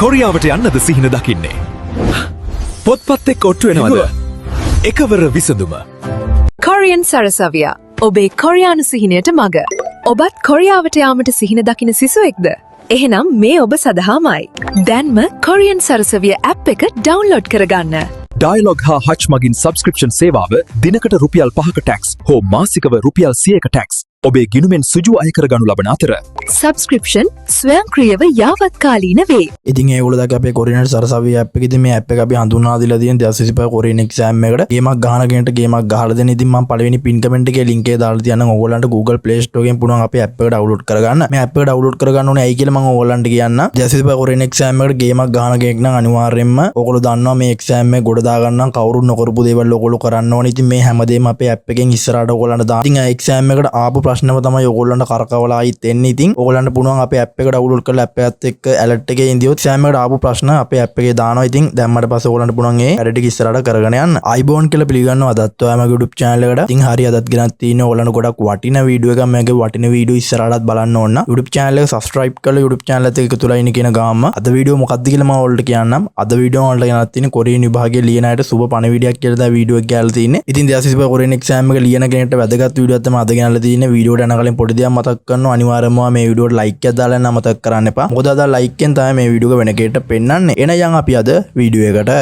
කොරියාවට යන්නද සිහින දකින්නේ? පොත්පත් එක්ක ඔට්ටු වෙනවද? එකවර විසඳුම. කොරියන් සරසවියා, ඔබේ කොරියානු සිහිනයට මග. ඔබත් කොරියාවට යාමට සිහින දකින සිසුවෙක්ද? එහෙනම් මේ ඔබ සඳහාමයි. දැන්ම කොරියන් සරසවිය ඇප් එක ඩවුන්ලෝඩ් කරගන්න. ඩයලොග් හා හච් මගින් සබ්ස්ක්‍රිප්ෂන් සේවාව දිනකට රුපියල් 5ක ටැක්ස් හෝ මාසිකව රුපියල් 100ක ටැක්ස් ඔබේ ගිණුමෙන් සුජු අය කරගනු ලබන අතර සබ්ස්ක්‍රිප්ෂන් ස්වයංක්‍රීයව යාවත්කාලීන වේ. ඉතින් ඒගොල්ලෝ දැක්ක අපේ කොරියන් සරසවිය ඇප් එක. ඉතින් මේ ඇප් එක අපි හඳුන්වා දීලා තියෙන 2025 කොරියන් එක්සෑම් එකට ගේමක් ගහන කෙනෙක්ට ගේමක් ගහලා දෙන්න. ඉතින් මම පළවෙනි පින් කමෙන්ට් එකේ ලින්ක් එක දාලා තියන්නම්. ඕගොල්ලන්ට Google Play Store එකෙන් පුළුවන් අපේ ඇප් එක ඩවුන්ලෝඩ් කරගන්න. මේ ඇප් එක ඩවුන්ලෝඩ් කරගන්න ඕනේ ඇයි කියලා මම ඕගොල්ලන්ට කියන්න. 2025 කොරියන් එක්සෑම් එකට ගේමක් ගහන කෙනෙක් නම් අනිවාර්යයෙන්ම ඕගොල්ලෝ දන්නවා, මේ එක්සෑම් එක ගොඩ දාගන්න නම් කවුරුත් නොකරපු දේවල් ඕගොල්ලෝ කරන්න ඕනේ. ඉතින් මේ හැමදේම අපේ ඇප් එකෙන් ඉස්සරහට ඕගොල්ලන්ට දාන්න. ඉතින් එක්සෑම් එකට ආපු ප්‍රශ්නම තමයි ඕගොල්ලන්ට කරකවලා ආයිත් එන්නේ. ඉතින් ඕගොල්ලන්ට පුළුවන් අපේ ඇප් එක ඩවුන්ලෝඩ් කරලා ඇප් එකත් එක්ක ඇලර්ට් එකේ ඉඳියොත් එක්සෑම් එකට ආපු ප්‍රශ්න අපේ ඇප් එකේ දානවා. ඉතින් දැම්මට පස්සේ ඕගොල්ලන්ට පුළුවන් ඒ වැඩ ටික ඉස්සරහට කරගෙන යන්න. ආයුබෝවන් කියලා පිළිගන්නවා අදත් ඔයා මගේ YouTube channel එකට. ඉතින් හරි, අදත් ගෙනත් තියෙන්නේ ඕගොල්ලන්ට ගොඩක් වටින වීඩියෝ එකක්. මේකේ වටින වීඩියෝ ඉස්සරහටත් බලන්න ඕන නම් YouTube channel එක subscribe කරලා YouTube channel එකත් එක්ක එකතු වෙලා ඉන්න කියන ගාම, අද වීඩියෝ මොකක්ද කියලා මම ඔයාලට කියන්නම්. අද වීඩියෝ ඔයාලට ගෙනත් තියෙන්නේ කොරියන් විභාගයේ ලියන අයට සුබ පණිවිඩයක් කියලා තමයි වීඩියෝ එක ගෙනල්ලා තියෙන්නේ. ඉතින් 2025 කොරියන් එක්සෑම් එක ලියන කෙනෙක්ට වැදගත් වීඩියෝ එකක් තමයි අද ගෙනල්ලා තියෙන්නේ. වීඩියෝට යන කලින් පොඩි දෙයක් මතක් කරනවා. අනිවාර්යයෙන්ම මේ වීඩියෝට ලයික් එකක් දාලා යන්න අමතක කරන්න එපා. මොකද අද ලයික් එකෙන් තමයි මේ වීඩියෝ එක වෙන කෙනෙක්ට පෙන්වන්නේ. එහෙනම් යන් අපි අද වීඩියෝ එකට.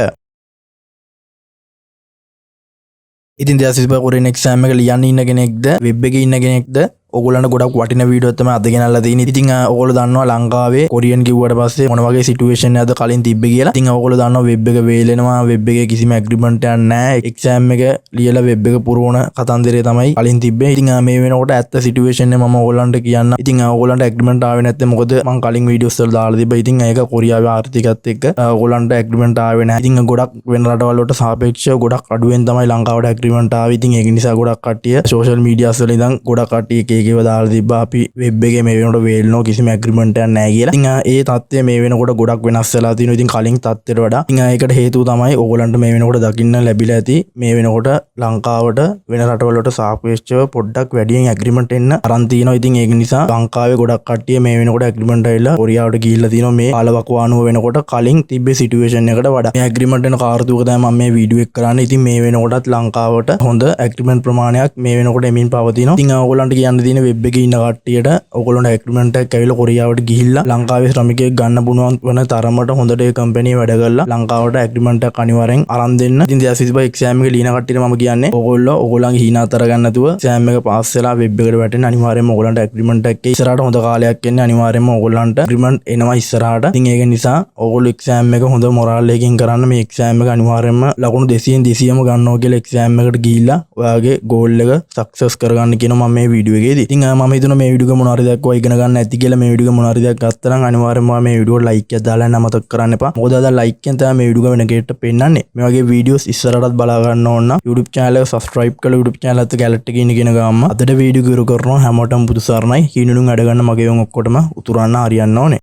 ඉතින් 2025 කොරියන් එක්සෑම් එක ලියන්න ඉන්න කෙනෙක්ද, වෙබ් එකේ ඉන්න කෙනෙක්ද, ඔයගොල්ලන්ට ගොඩක් වටින වීඩියෝ තමයි අද ගෙනල්ලා තියෙන්නේ. ඉතින් ඔයගොල්ලෝ දන්නවා ලංකාවේ කොරියන් කිව්වට පස්සේ මොන වගේ සිටුේෂන් එකක්ද කලින් තිබ්බේ කියලා. ඉතින් ඔයගොල්ලෝ දන්නවා වෙබ් එක වේලෙනවා, වෙබ් එකේ කිසිම ඇග්‍රීමන්ට් එකක් නැහැ. එක්සෑම් එක ලියලා වෙබ් එක පුරවන කතන්දරේ තමයි කලින් තිබ්බේ. ඉතින් මේ වෙනකොට ඇත්ත සිටුේෂන් එක මම ඔයගොල්ලන්ට කියන්න. ඉතින් ඔයගොල්ලන්ට ඇග්‍රීමන්ට් ආවේ නැත්තේ මොකද? මං කලින් වීඩියෝස් වල දාලා තිබ්බා. ඉතින් ඒක කොරියාවේ ආර්ථිකයත් එක්ක ඔයගොල්ලන්ට ඇග්‍රීමන්ට් ආවේ නැහැ. ඉතින් ගොඩක් වෙන රටවල් වලට සාපේක්ෂව ගොඩක් අඩුවෙන් තමයි ලංකාවට ඇග්‍රීමන්ට් ආවේ. ඉතින් ඒක නිසා ගොඩක් කට්ටිය සෝෂල් මීඩියාස් වල ඉඳන් ගොඩක් කට්ටිය එක එක ඒවා දාලා තිබ්බා, අපි වෙබ් එකේ මේ වෙනකොට වේලනෝ, කිසිම ඇග්‍රීමන්ට් එකක් නැහැ කියලා. ඉතින් ඒ තත්ත්වය මේ වෙනකොට ගොඩක් වෙනස් වෙලා තියෙනවා. ඉතින් කලින් තත්ත්වයට වඩා. ඉතින් ඒකට හේතුව තමයි ඕගොල්ලන්ට මේ වෙනකොට දකින්න ලැබිලා ඇති, මේ වෙනකොට ලංකාවට වෙන රටවල් වලට සාපේක්ෂව පොඩ්ඩක් වැඩියෙන් ඇග්‍රීමන්ට් එන්න අරන් තියෙනවා. ඉතින් ඒක නිසා ලංකාවේ ගොඩක් කට්ටිය මේ වෙනකොට ඇග්‍රීමන්ට් ඇවිල්ලා කොරියාවට ගිහිල්ලා තියෙනවා මේ කාලවකවානුව වෙනකොට, කලින් තිබ්බේ සිටුේෂන් එකට වඩා. මේ ඇග්‍රීමන්ට් එන කාර්තුවක තමයි මම මේ වීඩියෝ එක කරන්නේ. ඉතින් මේ වෙනකොටත් ලංකාවට හොඳ ඇග්‍රීමන්ට් ප්‍රමාණයක් මේ වෙනකොට එමින් පවතිනවා. ඉතින් ඔයගොල්ලන්ට කියන්න තියෙන, වෙබ් එකේ ඉන්න කට්ටියට ඔයගොල්ලන්ට ඇග්‍රීමන්ට් එකක් ඇවිල්ලා කොරියාවට ගිහිල්ලා ලංකාවේ ශ්‍රමිකයෙක් ගන්න පුළුවන් වෙන තරමට හොඳට ඒ කම්පැනි වැඩ කරලා ලංකාවට ඇග්‍රීමන්ට් එකක් අනිවාර්යෙන් අරන් දෙන්න. ඉතින් 2025 එක්සෑම් එක ලියන කට්ටියට මම කියන්නේ, ඔයගොල්ලෝ ඔයගොල්ලන්ගේ හීන අතර ගන්න නැතුව එක්සෑම් එක පාස් වෙලා වෙබ් එකට වැටෙන්න. අනිවාර්යෙන්ම ඔයගොල්ලන්ට ඇග්‍රීමන්ට් එකක් එයි. ඉස්සරහට හොඳ කාලයක් එන්නේ. අනිවාර්යෙන්ම ඔයගොල්ලන්ට ඇග්‍රීමන්ට් එනවා ඉස්සරහට. ඉතින් ඒක නිසා ඔයගොල්ලෝ එක්සෑම් එක හොඳ මොරාල් එකකින් කරන්න. මේ එක්සෑම් එක අනිවාර්යෙන්ම ලකුණු 200න් 200ම ගන්නවා කියලා එක්සෑම් එකට ගිහිල්ලා ඔයාගේ ගෝල් එක සක්සස් කරගන්න කියනවා මම මේ වීඩියෝ එකේදී. ඉතින් මම හිතනවා මේ වීඩියෝ එක මොන හරි දෙයක් ඔයා ඉගෙන ගන්න ඇති කියලා. මේ වීඩියෝ එක මොන හරි දෙයක් ගත්තා නම් අනිවාර්යෙන්ම ඔයා මේ වීඩියෝ එකට ලයික් එකක් දාලා යන්න අමතක කරන්න එපා. මොකද අද ලයික් එකෙන් තමයි මේ වීඩියෝ එක වෙන කෙනෙක්ට පෙන්නන්නේ. මේ වගේ වීඩියෝස් ඉස්සරහටත් බලා ගන්න ඕන නම් YouTube channel එක subscribe කරලා YouTube channel එකත් එක්ක ඇලර්ට් එකේ ඉන්න කියන ගමන්ම අදට වීඩියෝ ඉවර කරනවා. හැමෝටම බුදු සරණයි. හීනුනුන් අඩ ගන්න මගේ උන් ඔක්කොටම උතුරන්න හරියන්න ඕනේ.